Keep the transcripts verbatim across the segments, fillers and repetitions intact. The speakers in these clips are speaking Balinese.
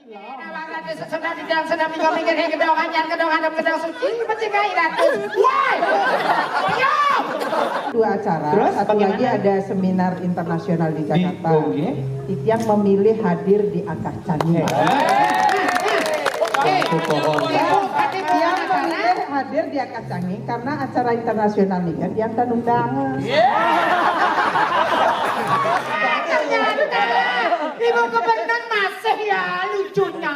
Nawang Ratu Sesona di dalam senam minggu minggir gedong anyar gedong adem gedong suci pecingkai ratu. Woi, ayo. Dua acara, Terus, satu lagi bagaimana? Ada seminar internasional di Di Jakarta. Bogor. Yang memilih hadir di Akah Cangin. Eh, Aku pohon. Ibu, ada Yang biar acara. memilih hadir di Akah Cangin karena acara internasional nih kan yang kan undang. Ternyata Ibu Gubernur masih ya lucunya.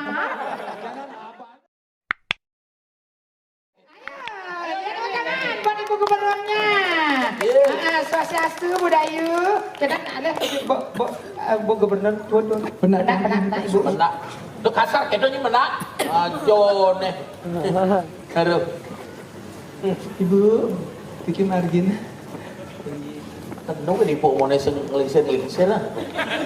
Ayo, ya, tepuk tangan buat Ibu Gubernurnya. Ah, Swastiastu, Budayu. Kita ada Bu, Bu, eh, Bu Gubernur, Bu, Bu. Benar. Benar, benar, benar, Ibu. Mena. Lu kasar kedo ni mena. Ajo neh. Aduh. Ibu, bikin margin. Tentu kan ibu mau sing ngelisir-ngelisir lah.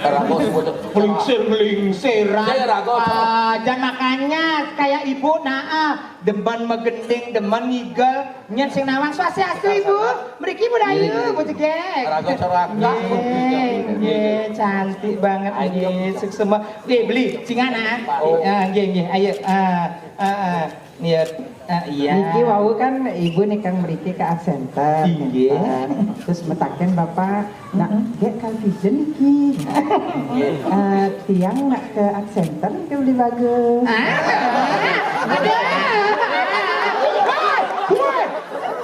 Karena bos mau Melingsir, melingsir. Saya ragu. Ah, dan makanya kayak ibu, nah, ah, demen megending, demen ngigel, nyen sing nawang. Swastiastu, Ibu. Mriki Budayu, Bu Jegek. Ragu corakah. Nggih, nggih, cantik banget nggih. Suksma. Nggih, beli singana. Ah, nggih, nggih. Ayo, ah, ah, ah. Iya, ah, iya. Niki wau kan ibu nih kang mriki ke Art Center. Inggih. Terus metaken bapak, nak gek Calvision niki. Eh, tiang nak ke Art Center niki beli bagus. Ah, ada. Woi, woi.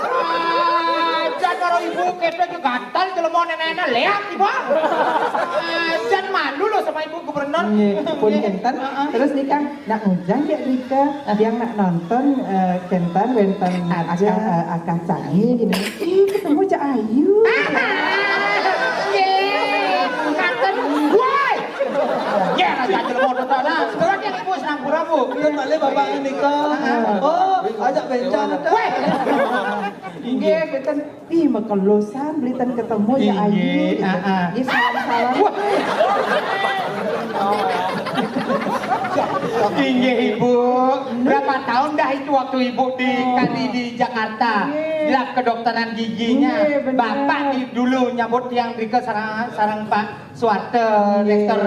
Ah, jan karo ibu kita juga gatal jelema nenek-nenek lihat ibu. Ah, jan malu loh sama ibu gubernur. Nggih, pun enten. Terus nih kan nak ngujang ya Rika, yang nak nonton eh, kenten wenten Ada. Akah, eh, Akah Cangi gini. Ih, ketemu Cak Ayu. Nggih, ngaten. Woi. Ya, raja jelema nonton. Nah, sekarang yang ibu senampura, Bu. Kan balik bapak nika. Oh, ajak bencana. Woi. Nggih, beten. Ih, mekelo san beli ten ketemu Cak Ayu. Inggih, Gitu. ah, ah. Nggih, salam-salam. Inggih, Ibu. Berapa tahun dah itu waktu Ibu di kali di Jakarta? Nggih. Lab kedokteran giginya. Nggih, bener. Bapak di dulu nyambut yang Rika sareng, sareng Pak Suwarte, Nggih. Rektor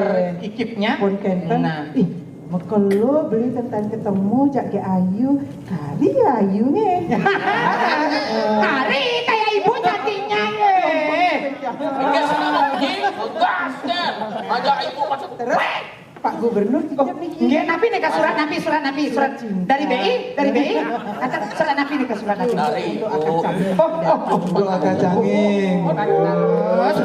ikipnya. Pun kenten. Nah. Ih, mekelo beli tentang ketemu Cak Ge Ayu. Kali ya Ayu nih. Hari kayak Ibu cantiknya, nggih. Oke, sama mungkin gas kan. Ajak ibu masuk. Terus Pak Gubernur titip niki. Nggih, napi nika surat napi, surat napi, surat dari B I, dari B I. Kata surat napi nika surat napi. Dari Untuk ibu. Akah Cangi. Oh, oh, oh. Untuk Akah Cangi. Bagus.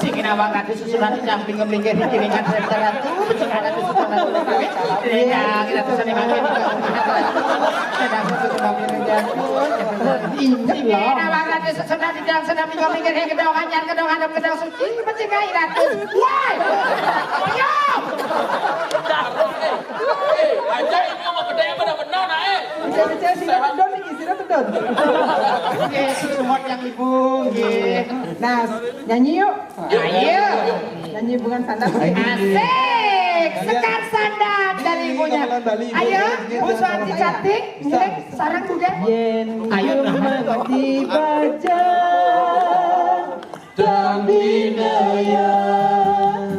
Sing nawang ratu susunan yang pinggir-pinggir di kiringan ratu, sing ratu susunan ratu. Iya, kita susun yang makin. Kita susun yang makin. Inggih lho. Nawang ratu susunan di dalam senam minggu minggir gedong anyar gedong adem gedong suci pecingkai ratu. Woi. Ayo. Eh, aja ini mau gede apa dah benar nah eh. Bisa-bisa sih tedon nih, sira tedon. Oke, semua yang ibu, nggih. Nah, nyanyi yuk. Ayo. Nyanyi bungan sandal. Asik. Sekar sandal dari ibunya. Ayo, Bu Suwanti cantik. Nggih, sarang juga. Yen Ayo, nah. Mati baja. Tambina ya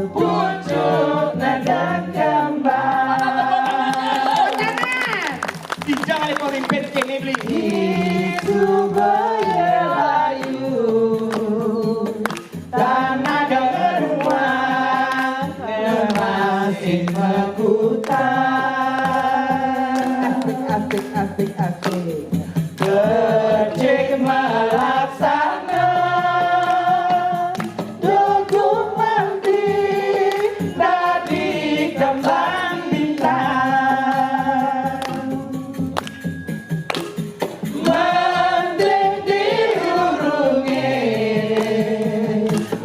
pucuk nadang kambang. Jangan. Dijang oleh pemimpin kene beli. Itu boye layu. Tanah rumah masih mekutan. Asik, asik, asik, asik. Becik melaksana. Dukung mandi dadi kembang bintang. Mending dirurungi,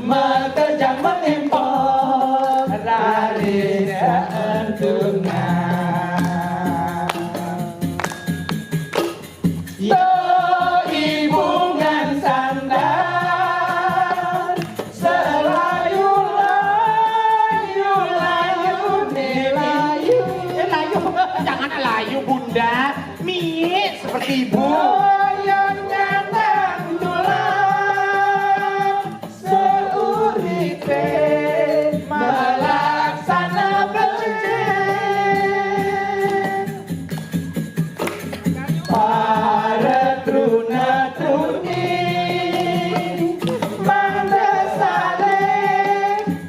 makejang mengempor, rari seentungan. Yo ibungan sandar, selayu layu, layu ne layu. Eh, layu. Jangan layu, Bunda. Mie seperti ibu. Oyong nyandang tulang, seuripe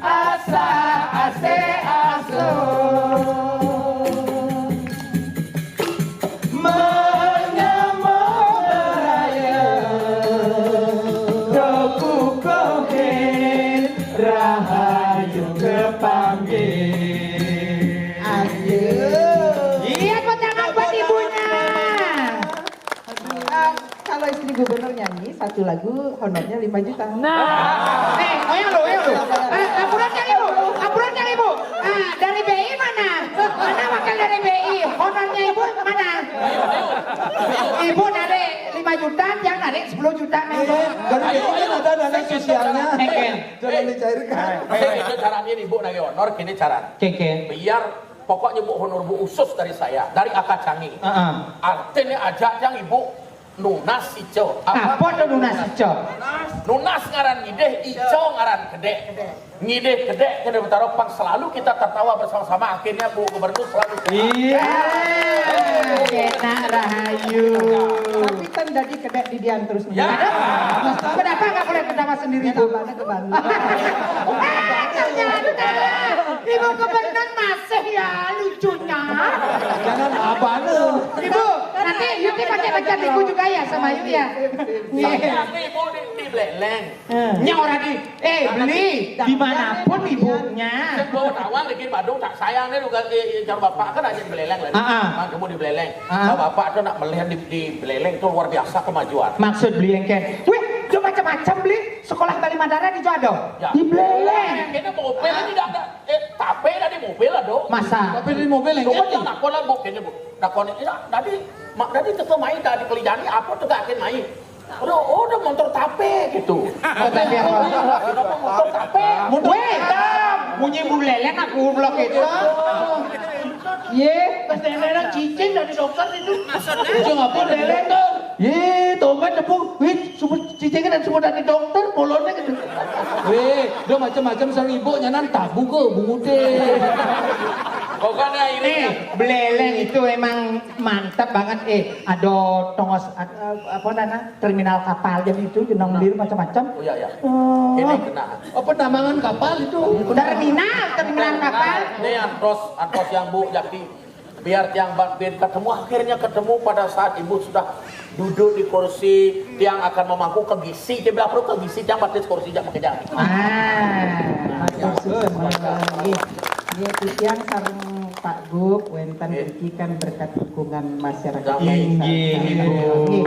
Asa ase aso menyama beraya, Ratu Kohen rahayu kepanggih. Ayo. Iya, tepuk tangan buat ibunya. Ah, kalau istri gubernur nyanyi satu lagu, honornya lima juta. Nah, eh, goyang lu, goyang lu. Eh, ampurakan ibu, ampurakan ibu. Ah, dari B I mana? Mana wakil dari B I? Honornya ibu mana? Ibu narik lima juta, yang narik sepuluh juta nih. Baru ini kan ada dana sosialnya. Oke. Jangan dicairkan. Nah, ini caranya ibu nagih honor, gini cara. Oke, oke. Biar pokoknya bu, honor bu usus dari saya, dari Aka Cangi. Heeh. Artinya aja yang ibu nunas ico. Apa tuh nunas ico? Nunas ngaran ngidih, ico ngaran kedek. Ngidih kedek kena bertaruh pang selalu kita tertawa bersama-sama. Akhirnya Bu Gubernur selalu. Iya. Enak rahayu. Tapi kan dadi kedek di dian terus. Ya. Kenapa nggak boleh ketawa sendiri, Bu? Mana kebanggaan. Eh, ternyata Ibu Gubernur masih ya lucunya. Jangan apa lu. Ibu, nanti Yuti pakai pacar ibu juga ya sama Yu ya. Iya. Tapi Ibu di, di Beleleng. Nya orang di, eh, beli, dimanapun ibunya. Saya bawa nawang lagi Badung tak sayang nih juga, eh, eh, cara bapak kan aja di Beleleng lah. Ah, ah. Mang kamu di Beleleng. Ah. Kalau bapak tuh nak melihat di, di Beleleng tuh luar biasa kemajuan. Maksud beli yang kayak, wih, dia macam-macam beli. Sekolah Bali Madara di Jodoh. Ya. Di Beleleng. Ini mobil ini tidak ada. Eh, tape dari mobil lah, Dok. Masa? Tape dari mobil yang Dok, ini. Yang aku lah, Bu, kayaknya, Bu. Nah, konek, ya, tadi, mak tadi teka main, tadi keli jani, apa tuh gak main? Udah, oh, udah motor tape gitu. Motor tape apa? Kenapa motor tape? Motor Weh, hitam. Bunyi buleleng aku blok itu. Ye, pas nenek cicing dari dokter itu. Cicing apa dari dokter? Ye, tomat tepung. Wih, semua cicingnya dan semua dari dokter, bolonnya gitu. Weh, udah macam-macam seribu nyanan tabu ke bungude. Pokoknya ini Nih, beleleng itu emang mantap banget. Eh, ada tongos, ad- apa namanya, terminal kapal jadi itu, jenong lir macam-macam. Oh iya, iya. Oh. Ini kena. Apa namanya kapal itu? Terminal, terminal kapal. Ini antos, antos yang Bu Jaki. Biar tiang bangkit ketemu, akhirnya ketemu pada saat ibu sudah duduk di kursi, tiang akan memangku ke gisi, dia bilang perlu ke gisi, tiang batis kursi, jangan pakai jalan. Ah, bagus, semua. Iya, iya, tiang sareng Pak Gub, wenten Iya. Niki kan berkat dukungan masyarakat. Amin. Inggih, Ibu. Nggih.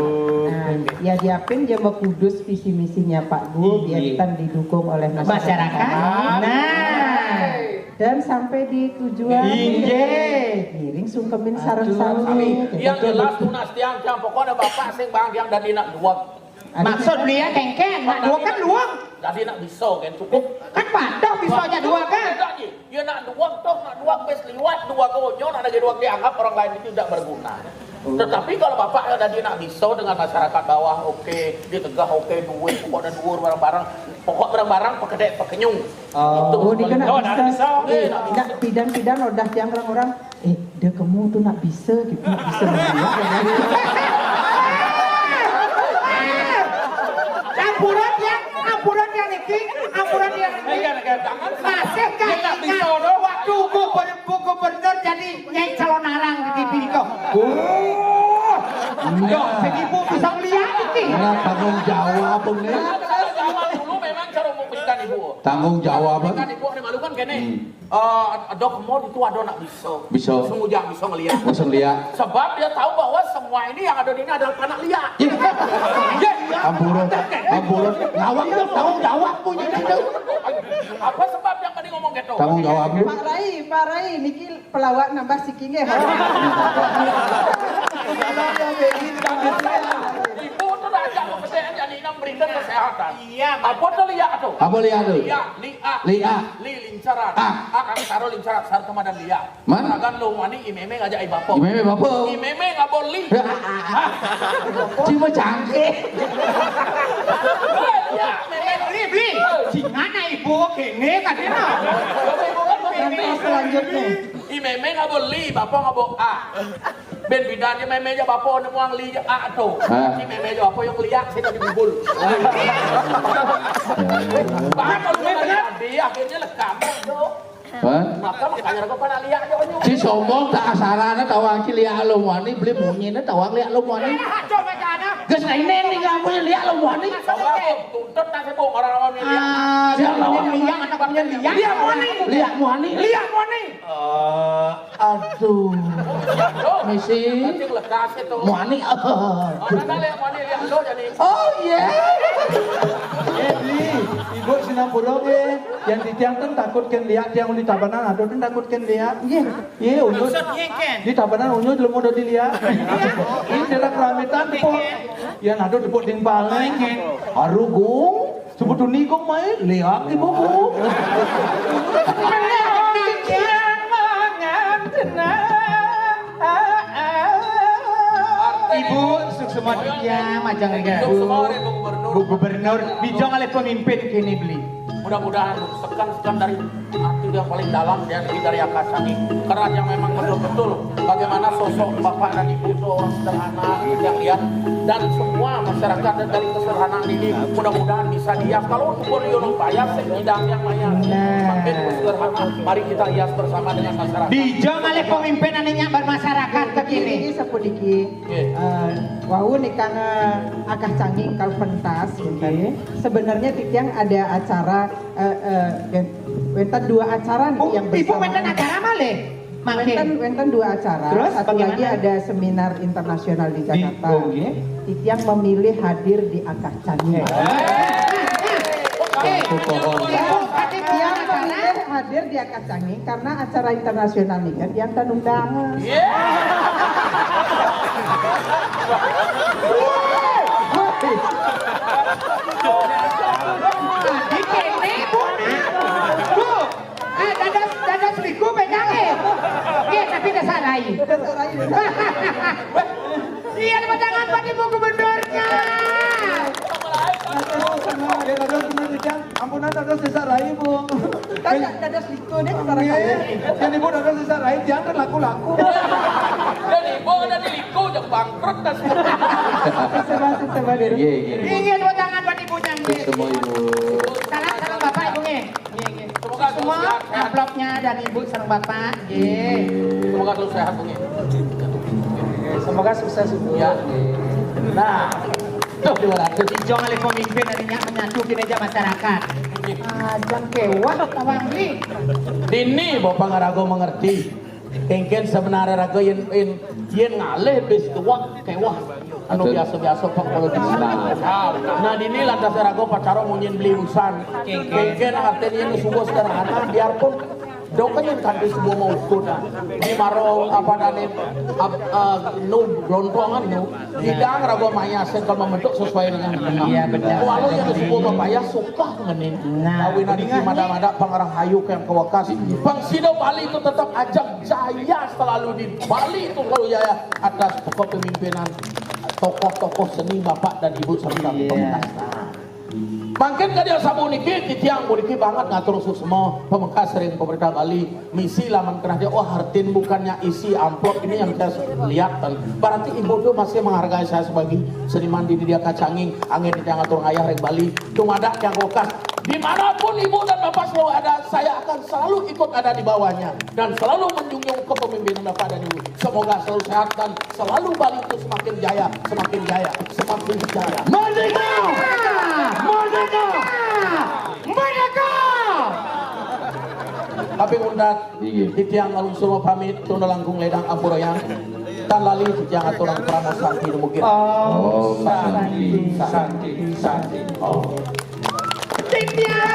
Nah, ya diapin dia mau kudus visi misinya Pak Gub, Inggih. Wenten didukung oleh masyarakat. Masyarakat. Nah. Dan sampai di tujuan. Inggih. Ngiring sungkemin sareng Aduh, sami. Amin. Yang jelas tunas tiang, tiang pokoknya bapak sing bang tiang dan inak dua. Maksud beliau kengkeng, nak dua kan luang. Jadi nak bisa kan cukup. Kan padah bisa aja dua kan. Beda ji. Ya nak dua toh, nak dua bes liwat, dua gonyo, nak lagi dua dianggap orang lain itu tidak berguna. Tetapi kalau bapak ya tadi nak bisa dengan masyarakat bawah, oke, ditegah, oke, duit, pokoknya duit barang-barang, pokok barang-barang, pekedek, pekenyung. Oh, ini kan nak bisa. Oke, eh, nak bisa. Nak pidan-pidan udah tiang orang-orang, eh, dia kamu tuh nak bisa gitu, nak bisa. Ampura tiang, ampura tiang niki, ampura tiang niki. Masih kan ingat waktu gubernur, gubernur jadi Nyai calon arang di Bingko. Oh. Yo, sing ibu bisa ngeliat iki. Nah, tanggung jawab, Bang, nih. Tanggung jawab dulu memang cara mau pendidikan ibu. Tanggung jawab, Bang. Pendidikan ibu ada malu kan kene. Hmm. Eh, dok mau itu ada nak bisa. Bisa. Semua jangan bisa ngeliat. Bisa ngeliat. Sebab dia tahu bahwa semua ini yang ada di ini adalah anak liat. Iya. Ampura, ampura. Ngawang tuh tanggung jawab punya itu. Apa sebab yang tadi ngomong gitu? Tanggung jawab lu. Pak Rai, Pak Rai, niki pelawak nambah siki nggih. Ibu tuh raja kepercayaan jadi inang berikan kesehatan. Iya, apa tuh liak tuh? Apa liak tuh? Liak, liak. Liak. Li lincaran. Ah. Akan taruh lincaran, sar kemadan liak. Man? Akan lo wani imeme ngajak ibapo. Imeme bapo. Imeme ngabon li. Cuma cangke. Iya, meme. Beli, beli. Singana ibu kene kadena. Nanti selanjutnya. Imeme ngabon li, bapo ngabon a. Ben bidan je meme je bapo nemuang li je a to. Hah? Si meme je bapo yang liak sih tadi bubul. Bahkan kalau meme tadi Iya, akhirnya lekam, Jo. Hah? Maka makanya aku pada lihat, Jo, nyu. Si sombong tak asarana tawang ci liak lo muani, beli munyina tawang liak lo muani. Aduh, mekana. Geus lain nih, nggak punya liak lo muani. Sombong, tuntut tak sebut orang-orang ini. Ah, dia lawan liak, anak punya liak. Liak muani. Liak muani. Liak muani. Eh, aduh. Misi. Muani. Mana lihat muani lihat lo jadi. Oh, iya. Eh, Bli, ibu sinampura ge. Yang titiang ten takut ken liak, tiang di tabanan, aduh ten takut ken liak. Iya. Iya, unyut. Di tabanan unyut belum udah dilihat. Ini dalam kelamitan, po. Yang aduh tepuk timpal. Arugung. Sebetulnya kok main lihat ibu, Bu. Ibu, suksma ya, majeng ibu. Bu Gubernur, bijang oleh pemimpin kini, Bli. Mudah-mudahan sekan-sekan dari hati yang paling dalam ya, dari akar hati. Karena yang memang betul-betul bagaimana sosok bapak dan ibu itu orang sederhana yang lihat, dan semua masyarakat dan dari kesederhanaan ini mudah-mudahan bisa dihias. Kalau untuk Borneo payah, sing nyidang yang maya. Nah. Makin sederhana, mari kita hias bersama dengan masyarakat. Dijang oleh pemimpin aninya bermasyarakat kekini. Ini sepudiki. Oke. Eh, wau nih kang, eh, akah canging kal pentas gitu. Oke. Sebenarnya titiang ada acara, eh, eh, gen- wenten dua acara nih. Oh, yang ibu bersama. Wenten acara malih? Mangke. Wenten, wenten dua acara. Terus, satu bagaimana? Lagi ada seminar internasional di Jakarta. Oke. Titiang memilih hadir di akah canging. Eh, eh, eh, eh. Titiang memilih hadir di akah canging karena acara internasional nih kan, tiang kan undangan. Iya. Tadi kene, Bu. Bu. Eh, dados, dados liku pegang, eh. Iya, tapi dasar rai. Dasar rai. Iya, tepuk tangan buat Ibu Gubernurnya. Ampun, dados sisa rai, Bu. Dados liku nih, sekarang. Yang Ibu dados sisa rai, jangan laku-laku. Dan Ibu ada di liku, jangan bangkrut, tas. Sisa, sisa, sisa. Iya, iya. Iya, tepuk tangan buat Ibunya. Semua Ibu. Salam, salam Bapak, Ibu, nggih. Nggih, nggih. Semoga semua sehat, sehat. Amplopnya dari Ibu sareng Bapak, nggih. Semoga terus sehat, Bu, nggih. Semoga sukses, Ibu. Ya. Nah, tuh dua ratus. Dijang oleh pemimpin aninya menyatu kinerja masyarakat. Nggih. Ah, jang kewah, tawang beli. Dini Bapak ngarago mengerti. Kéngkén sebenarnya raga yén, yén, yén ngalih bis tuak kéwah. Anu betul. Biasa-biasa pang kalau di sini. Nah. Nah, dini lantas raga pacara munyin beli usan. Kéngkén. Kéngkén artinya ini sebuah sederhana, biarpun doken yang kanti sebuah mau ukur, nah. Di maro apa dane, ap-, eh, nu, glontongan nu. Hidang raga maya sing kalau membentuk sesuai dengan. Iya, benar. Walau yang sebuah payah suka ngenin. Nah, kawinan iki benar. Mada-mada pangrahayu kang kawekas. Bang sida Bali itu tetap ajak jaya selalu di Bali itu selalu jaya atas kepemimpinan tokoh-tokoh seni Bapak dan Ibu serta. Iya. Pemekas. Nah. Mangkin kadya sapuniki titiang puniki banget ngatur suksma pemekas ring pemerintah Bali. Misi laman kerja, oh, hartin bukannya isi amplop ini yang saya lihat, kan. Berarti Ibu tuh masih menghargai saya sebagai seniman di Didia Kacanging, angin yang ngatur ngayah ring Bali, tumadak yang kulkas. Dimanapun Ibu dan Bapak selalu ada, saya akan selalu ikut ada di bawahnya dan selalu menjunjung kepemimpinan Bapak dan Ibu. Semoga selalu sehat dan selalu Bali itu semakin jaya, semakin jaya, semakin jaya. Merdeka! Merdeka! Merdeka! Tapi undat, iya. Titiang ngalungsur pamit, tunda langkung ledang ampurayang. Tan lali titiang aturang parama santi dumugi. Om santi, santi, santi, om. Titiang